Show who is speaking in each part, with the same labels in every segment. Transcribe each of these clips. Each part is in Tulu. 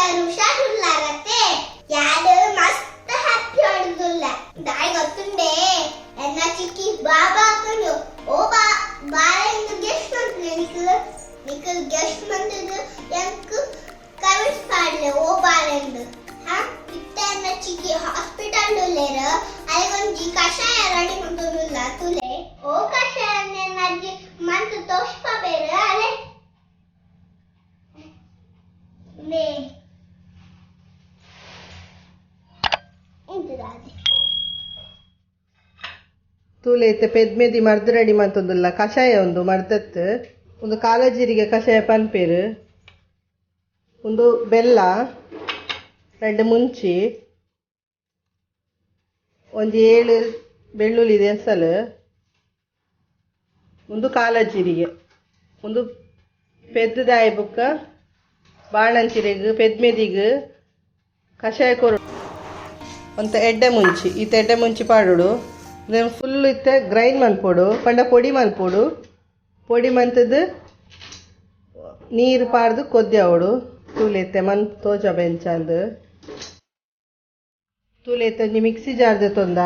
Speaker 1: ಎಲ್ಲರೂ ಹುಷಾರುಲ್ಲಾರತ್ತೆ. ಯಾರು ಮಸ್ತ್ ಹ್ಯಾಪಿ ಆಡುದಿಲ್ಲ ದಾಯಿ ಗೊತ್ತುಂಡೆ? ಎನ್ನ ಚಿಕ್ಕಿ ಬಾಬಾ ಹಾಕೊಂಡು ಓ ಬಾ ಬಾರೆಂದು ಗೆಸ್ಟ್ ಮಂತ್ಲೆ. ನಿಕ್ ನಿಕ್ ಗೆಸ್ಟ್ ಮಂತದ್ದು ಎಂಕ್ ಕಮೆಂಟ್ಸ್ ಪಾಡ್ಲೆ ಓ ಬಾರೆಂದು. ಹಾ, ಇತ್ತೆ ಎನ್ನ ಚಿಕ್ಕಿ ಹಾಸ್ಪಿಟಲ್ ಉಲ್ಲೇರು. ಅರೆಗೊಂಜಿ ಕಷಾಯ ರೆಡಿ ಮಂತೊಂದುಲ್ಲ ತುಲೆ. ಓ ಕಷಾಯ ಅಜ್ಜಿ ಮಂತ್ ತೋಷ್ಪ ಬೇರೆ ಅಲೆ ನೇ ಇಂತದಾದೆ.
Speaker 2: ತೂಲೆ, ಇತ್ತೆ ಪೆದ್ಮೆದಿ ಮರ್ದ್ ರೆಡಿ ಮಂತೊಂದುಲ್ಲ. ಕಷಾಯ ಉಂದು ಮರ್ದತ್. ಉಂದು ಕಾಲಜೀರಿಗೆ ಕಷಾಯ ಪನ್ಪೆರ್. ಉಂದು ಬೆಲ್ಲ, ರಡ್ಡ್ ಮುಂಚಿ, ಒಂಜಿ 7 ಬೆಳ್ಳುಳ್ಳಿ ಎಸಲ್. ಉಂದು ಕಾಲಜೀರಿಗೆ. ಉಂದು ಪೆದ್ದುದಾಯಿ ಬುಕ್ಕ ಬಾಣಂತಿರೆಗ್ ಪೆದ್ಮೆದಿಗ್ ಕಷಾಯ ಕೊರು. ಒಂತೆ ಎಡ್ಡೆ ಮುಂಚಿ, ಇತ್ತೆ ಎಡ್ಡೆ ಮುಂಚಿ ಪಾಡೋಡು. ಉಂದೆನ್ ಫುಲ್ ಇತ್ತೆ ಗ್ರೈಂಡ್ ಮನ್ಪೊಡು, ಪಂಡ ಪೊಡಿ ಮನ್ಪೊಡು. ಪೊಡಿ ಮಂತುದು ನೀರು ಪಾಡ್ದು ಕೊದ್ಯಾವೊಡು. ತೂಲೆ, ಇತ್ತೆ ಮನ್ ತೋಜ ಬೆಂಚಂದು. ತೂಲೆ, ಇತ್ತೆ ಒಂಜಿ ಮಿಕ್ಸಿ ಜಾರ್ ದೆತ್ತೊಂದ.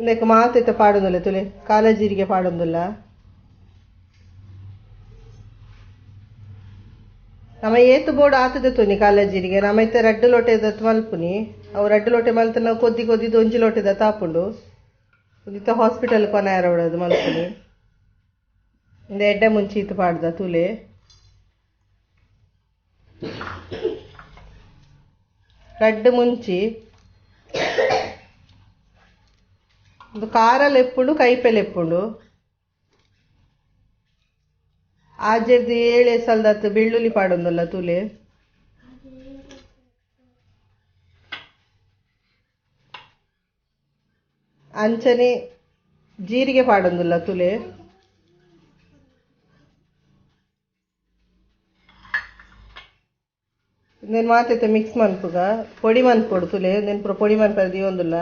Speaker 2: ಉಂದೆಕ್ ಮಾತ ಇತ್ತೆ ಪಾಡೊಂದುಲ್ಲ. ತೂಲೆ, ಕಾಲ ಜೀರಿಗೆ ಪಾಡೊಂದುಲ್ಲ. ನಮ ಏತ್ ಬೋಡು ಆತ್ ದೆತ್ತೊನಿ ಕಾಲ ಜೀರಿಗೆ. ನಮ ಇತ್ತೆ ರಡ್ಡ್ ಲೋಟೆ ದತ್ ಮಲ್ಪುನಿ. ಅವು ರಡ್ಡ್ ಲೋಟೆ ಮಲ್ತ್ ನಾವು ಕೊದ್ದಿ ಕೊದ್ದಿದ್ ಒಂಜಿ ಲೋಟೆ ದತ್ ಆಪುಂಡು. ಇತ್ತೆ ಹಾಸ್ಪಿಟಲ್ ಕೊನಯರ ಅದು ಮಲ್ಪುನಿ. ಉಂದು ಎಡ್ಡೆ ಮುಂಚಿ ಇತ್ತು ಪಾಡ್ದ ತೂಲೆ. ರಡ್ಡ್ ಮುಂಚಿ. ಉಂದು ಖಾರ ಲೆಪ್ಪುಂಡು, ಕೈಪೆ ಲೆಪ್ಪುಂಡು. ಆಜೆರ್ದ್ 7 ಎಸಲ್ದತ್ ಬೆಳ್ಳುಳ್ಳಿ ಪಾಡೊಂದುಲ್ಲ ತೂಲೆ. ಅಂಚನೆ ಜೀರಿಗೆ ಪಾಡೊಂದುಲ್ಲ ತೂಲೆ. ಉಂದೆನ್ ಮಾತ ಇತ್ತೆ ಮಿಕ್ಸ್ ಮನ್ಪುಗ. ಪೊಡಿ ಮನ್ಪೊಡು ತೂಲೆ. ಉಂದೆನ್ ಪೂರ ಪೊಡಿ ಮನ್ಪರೆ ದೀವೊಂದುಲ್ಲ.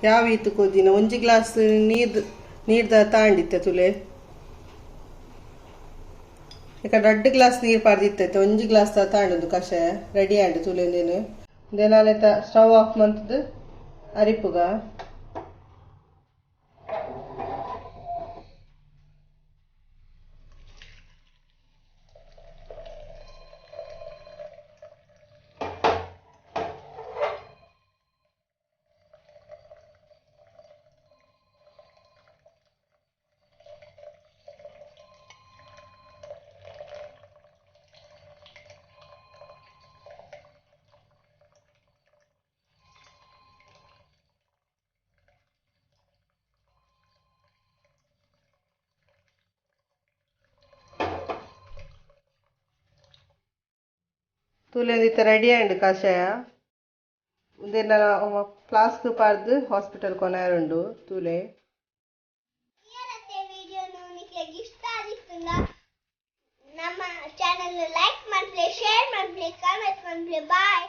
Speaker 2: ಯಾವ ಈತ್ ಕೊದಿನ ಒಂಜಿ ಗ್ಲಾಸ್ ನೀರ್ ನೀರ್ದ ತಾಂಡಿತ್ತೆ ತುಲೆ. ಇಕ ರಡ್ಡ್ ಗ್ಲಾಸ್ ನೀರು ಪಾಡ್ದಿತ್ತೈತೆ, ಒಂಜಿ ಗ್ಲಾಸ್ ತಾಂಡುಂದು ಕಷಾಯ ರೆಡಿ ಆಂಡ್ ತುಲೆ. ಉಂದೇನು ಉಂದೇನಾನೆತ ಸ್ಟವ್ ಆಫ್ ಮಂತುದು ಅರಿಪುಗ. ತುಲೆ ರೆಡಿ ಆಂಡ್ ಕಷಾಯ. ಉಂದೆನ ಫ್ಲಾಸ್ಕ್ ಪಾಡ್ದು ಹಾಸ್ಪಿಟಲ್ ಕೊನಾರುಂಡು ತುಲೆ.
Speaker 1: ಇಷ್ಟ ಆಗಿತ್ತಲ್ಲ ನಮ್ಮ ಚಾನೆಲ್ ಲೈಕ್ ಮಾಡ್ಲಿ, ಶೇರ್ ಮಾಡ್ಲಿ, ಕಾಮೆಂಟ್ ಮಾಡ್ಲಿ, ಬಾಯ್.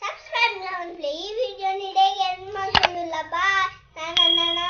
Speaker 1: ಸಬ್ಸ್ಕ್ರೈಬ್ ಮಾಡ್ಲಿ. ಈ ವಿಡಿಯೋ ನಿಡೆಗೆ ಎಂಡ್ ಮಾಡ್ಕೊಂಡಿಲ್ಲ. ಬಾಯ್. ನಾನು ನನ್ನ